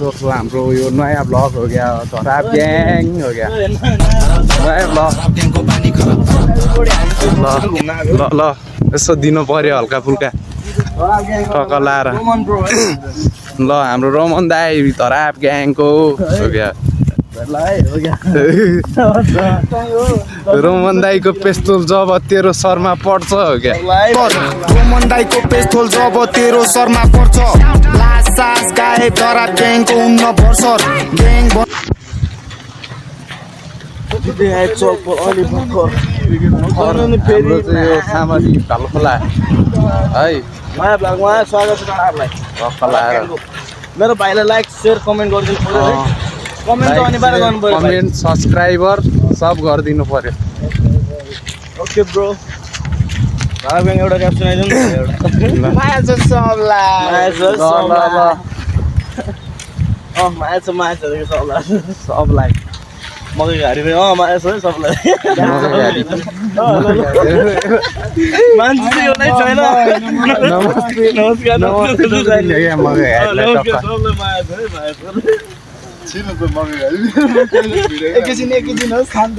दोस्तों हाम्रो यो नयाँ ब्लग हो गया धराप ग्याङ हो गया नयाँ ब्लग ल ल यसो दिनु पर्यो हल्का फुल्का टक्क लाएर ल हाम्रो रोमन दाई धराप ग्याङको हो गया रोमन दाईको पेस्तोल जब तेरो शर्मा पर्छ हो क्या रोमन दाईको पेस्तोल जब तेरो शर्मा पर्छ लास सास गाए धराप ग्याङको उन्न भर्सर ग्याङ हाम्रो चाहिँ यो सामाजिक ढलखोला है माया ब्लगमा स्वागत छ तपाईँहरूलाई मेरो भाइलाई लाइक सेयर कमेन्ट गरिदिनु पर्यो है कमेन्ट त अनिवार्य गर्नु पर्यो कमेन्ट सब्स्क्राइबर सब गरिदिनु पर्यो ओके ब्रो धराप ग्याङ एउटा ऱ्याप सुनाइदिनु न एउटा माया छ सबलाई माया छ सबलाई मकै घारी पनि माया छ है सबलाई मान्छे चाहिँ एउटै छैन एकैछिन होस् शान्त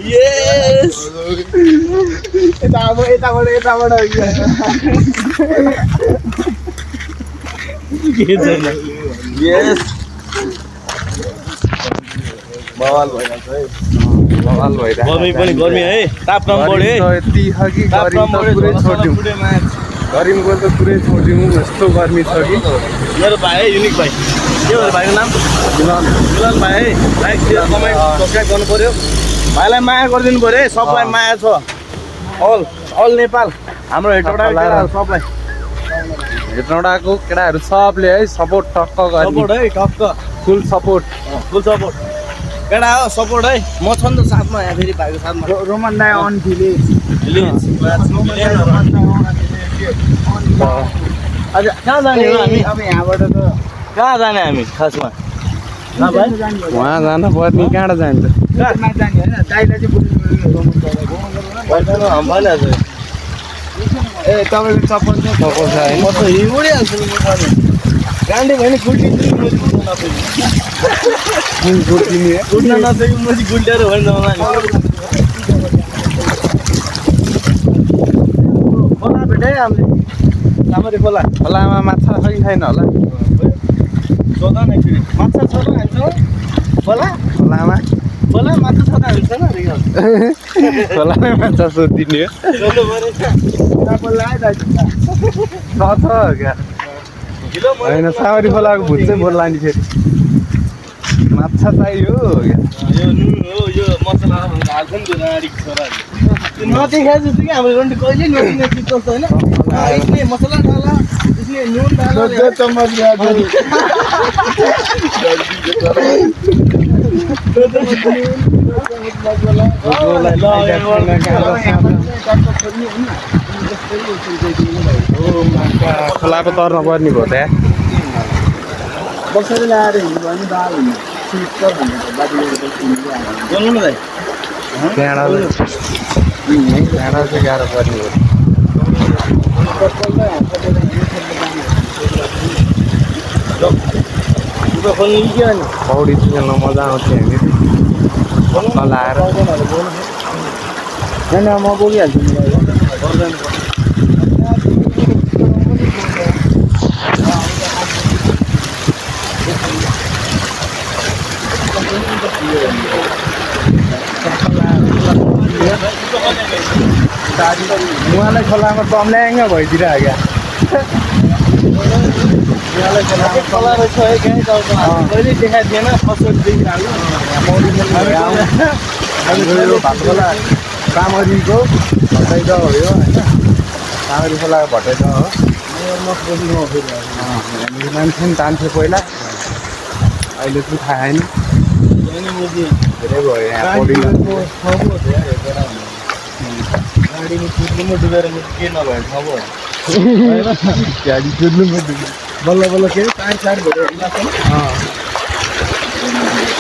यस यताबाट यस बवाल भइरहेको है बवाल भइरहेको गर्मी पनि गर्मी है तापक्रम बढ्यो है यति छ कि गरिम त पुरै छोड्यौँ गरिमको त पुरै छोड्यौँ यस्तो गर्मी छ कि मेरो भाइ है युनिक भाइ के हो भाइको नाम मिलन भाइ है लाइक सेयर कमेन्ट सब्सक्राइब गर्नु पर्यो भाइलाई माया गरिदिनु पर्यो है सबलाई माया छ अल नेपाल हाम्रो हेटौँडा सबलाई हेटौँडाको केटाहरू सबले है सपोर्ट टक्क सपोर्ट है टक्क फुल सपोर्ट केटा हो सपोर्ट है म छ नि त साथमा यहाँ फेरि भाइको साथमा रोमन दाई अन भिलेज आज कहाँ जाने हो हामी अब यहाँबाट त कहाँ जाने हामी खासमा उहाँ जानु पर्ने कहाँ जान्छ जाने होइन दाइलाई चाहिँ भइहाल्छ ए तपाईँको चप्पल सपोर्ट छ है म त हिँडिहाल्छु नि गान्डी भयो नि गुल्टिन्छु गुल्न नसकेको म चाहिँ गुल्ट्याएर भयो नि खोला भेटे हामीले राम्ररी खोलामा माछा छ कि छैन होला सोध न एकचोटि माछा छ र हामीसँग खोलामा माछा छ र हामीसँग खोलामा माछा सोधिदिने हो क्या होइन सावरी खोलाको भुत चाहिँ बोल्ला नि फेरि माछा चाहियो क्या यो मसला हाल्छ नि त्यो नारीको छोराहरू नदेखाए जस्तो कि हाम्रो रन्डी कहिले नचिने चिज जस्तो होइन यसले मसला डाला यसले नुन डाला खोलाको तर्न पर्ने भयो त बक्सरी ल्याएर हिँड्नु भयो भने दाल हुने बोल्नु न भाइ त्यहाँबाट चाहिँ गाह्रो पर्ने भयो खोल्नु के अनि पौडी खेल्न मजा आउँथ्यो हामी लाएर होइन म बोलिहाल्छु उहाँलाई खोलामा तम्ल्याङ भइदिएर क्या खोला रहेछ है कहिले देखाएको थिएन फर्स्ट यो भातखोला कामरीको भटाइ हो यो होइन कामरी खोलाको भटाइ हो मान्छे पनि तान्थ्यो पहिला अहिले चाहिँ थाहा छैन धेरै भयो यहाँ पौडीमा गाडीमा कुद्नु डुबेर के नभए ठाउँ भयो गाडी कुद्नु बल्ल बल्ल के टायर टायर भेटेर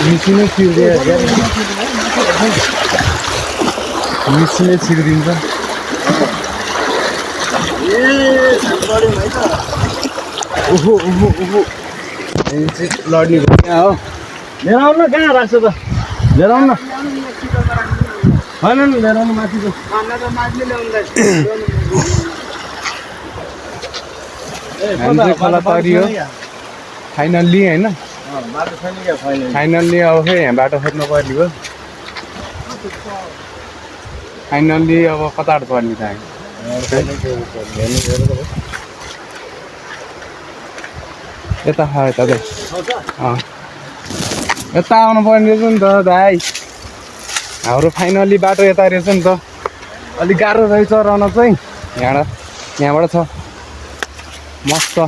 मिसिनै छिरिदिन्छ मिसिनै छिरिदिन्छ ओहो ओहो ओहो लड्ने भयो यहाँ हो लिएर आउनु न कहाँ राख्छ त लिएर आउनु न होइन नि लिएर आउनु माथि त हामी चाहिँ खोला तरियो फाइनल्ली होइन बाटो छैन क्या फाइनल्ली अब खै यहाँ बाटो खोज्नु पर्ने भयो फाइनल्ली अब कता पर्ने त यता खा यता यता आउनु पर्ने रहेछ नि त दाइ हाम्रो फाइनल्ली बाटो यता रहेछ नि त अलिक गाह्रो रहेछ रहन चाहिँ यहाँबाट छ मस्त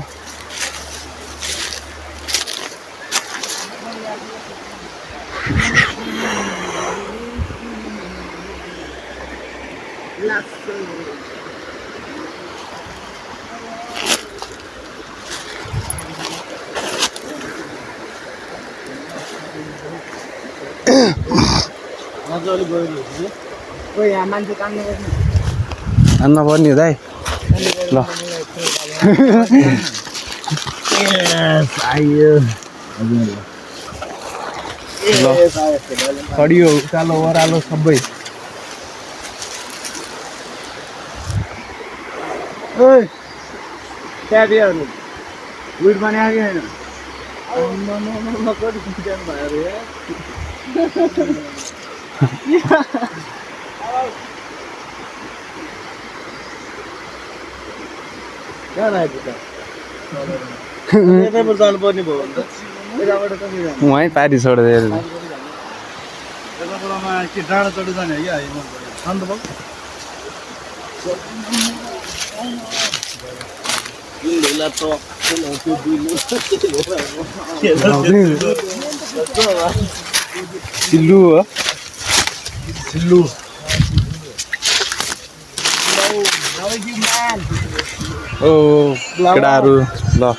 आन्न पर्ने हो दाइ ल खडियो उकालो ओह्रालो सबै उइट बनाएको होइन यतैबाट जानु पर्ने भयो भने त यताबाट कसरी जानु वहीँ पारी छोडेर यताबाटमा के डाँडा चढी जाने हो क्या शान्त भयो सिल्लु हो सिल्लु ओ केटाहरू ल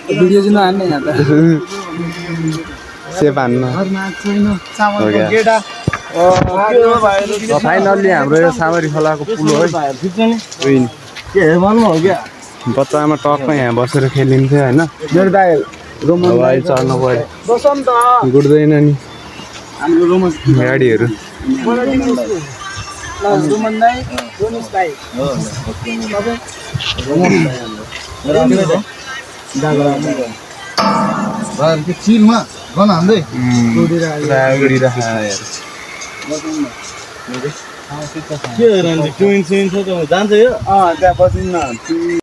भिडियो चाहिँ नहान्ने यहाँ त सेप हान्न फाइनल्ली हाम्रो यो सामरी खोलाको पुल हो है के भन्नु हो क्या बच्चामा टक्कै यहाँ बसेर खेलिन्थ्यो होइन मेरो दाइ रोमन भाइ चढ्नु पऱ्यो बसौँ त गुड्दैन नि हाम्रो रोमन गाडीहरू रोमन दाइ रोनिस दाइ चिलमा गन हान्दै के जान्छ यो त्यहाँ बसिन्न